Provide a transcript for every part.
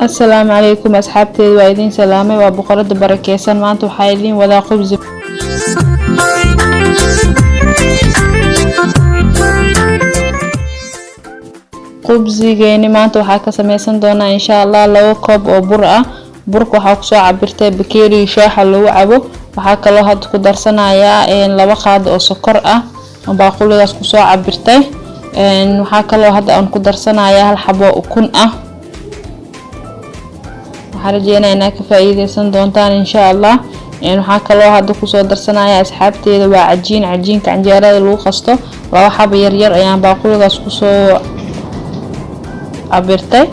Asalaamu calaykum asxaabteeda, waa idiin salaamay. Waa Boqorada barakeysan. Maanta waxaa idiin wadaa khubsi. Khubsigeeni maanta waxaa ka sameysan doonaa, insha Allah, 2 koob oo bur ah. Burka waxaa kusoo cabirtay bakeeriga shaaxa lagu cabo. Waxaa kaloo hadda ku darsanayaa 2 qaado oo sokor ah oo baaquligaas kusoo cabirtay. Waxaa kaloo hadda aan ku darsanayaa hal xabo ukun ah. Waxaan rajeynaya inaad ka faa-iideysan doontaan, insha Allah. Waxaa kaloo hadda kusoo darsanaya, asxaabteeda, waa cajiin, cajiinka canjeerada lagu qasto. 2 xabo yaryar ayaan baaquligaas kusoo cabirtay,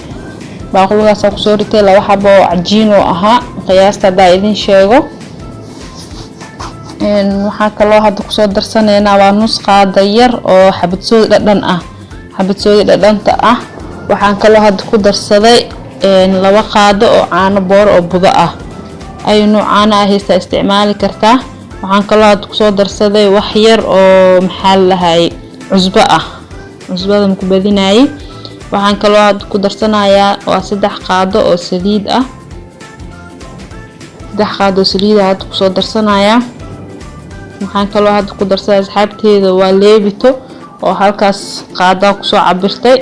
baaquligaasa kusoo ritay. 2 xabo oo cajiin oo ahaa qiyaasta haddaa idin sheego. Waxaa kaloo hadda kusoo darsaneynaa waa nus qaada yar oo xabadsoodi dhadhan ah, xabadsoodi dhadhanta ah. Waxaan kaloo hadda ku darsaday 2 qaado oo caano booro oo budo ah. Ay nooc caano ah haystaa isticmaali kartaa. Waxaan kaloo hadda kusoo darsaday wax yar oo, maxaa la dhahay, cusbo ah. Cusbada maku badinayay. Waxaan kaloo hadda ku darsanayaa waa 3 qaado oo saliid ah. 3 qaado oo saliid ah hadda kusoo darsanayaa. Waxaan kaloo hadda ku darsaday, asxaabteeda, waa leebito oo halkaas qaadaa kusoo cabirtay.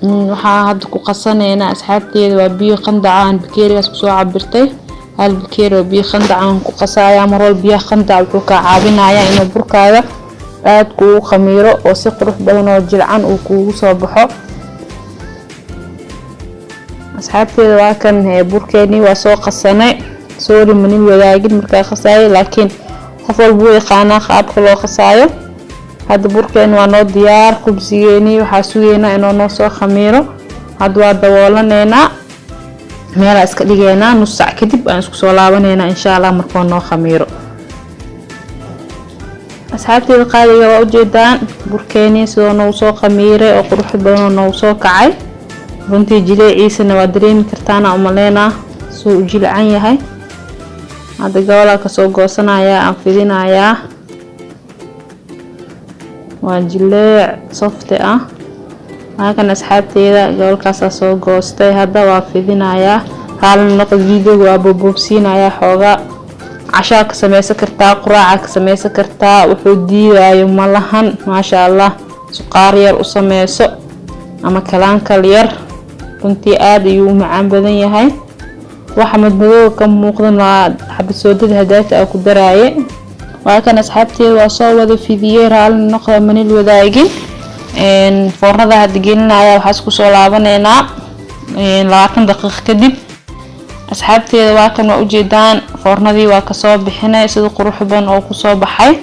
Waxaa hadda ku qasaneynaa, asxaabteeda, waa biyo qandaca aan bakeerigaas kusoo cabirtay. Hal bakeeri oo biyo qandaca aan ku qasaya. Mar walba biyaha qandaca wuxuu kaa caawinayaa inuu burkaaga aada kuugu khamiiro oo si qurux badan oo jilcan uu kuugu soo baxo. Asxaabteeda, waa kan burkeenii, waa soo qasanay. Sorry, manin wadaagin markaa qasaayo, laakiin qof walba wuu yaqaanaa qaabka loo qasaayo. Hadda burkeeni waa noo diyaar. Khubsigeenii waxaa sugeynaa inuu noo soo khamiiro. Hadda waa daboolaneynaa, meelaa iska dhigeynaa. Nus sac kadib aan isku soo laabaneynaa, insha Allah, markuu noo khamiiro. Asxaabteeda qaaliga, waa ujeedaan burkeenii sidoo noogu soo khamiiray oo qurux badan oo noogu soo kacay. Runtii jileeciisana waa dareemi kartaana umaleynaa suu u jilcan yahay. Hadda gobolaa kasoo goosanayaa, aan fidinayaa. Waa jileec soft ah. Halkan, asxaabteeda, gobolkaasaa soo goostay. Hadda waa fidinayaa. Raalli noqod, videoga waa boobboobsiinayaa xoogaa. Cashaa ka sameysan kartaa, quraaca ka sameysan kartaa, wuxuu diidayo malahan, maasha Allah. Suqaar yar u sameyso ama kalaankal yar. Runtii aada ayuu u macaan badan yahay. Waxa madmadooga ka muuqdan waa xabadsoodada hadaata aa ku daraaye. Waa kan, asxaabteeda, waa soo wada fidiyey. Raalli noqda, manil wadaagin. Foornada hadda gelinaya. Waxaa isku soo laabaneynaa 20 daqiiqo kadib. Asxaabteeda, waa kan, waa ujeedaan, foornadii waa kasoo bixinay sida qurux badan oo kusoo baxay.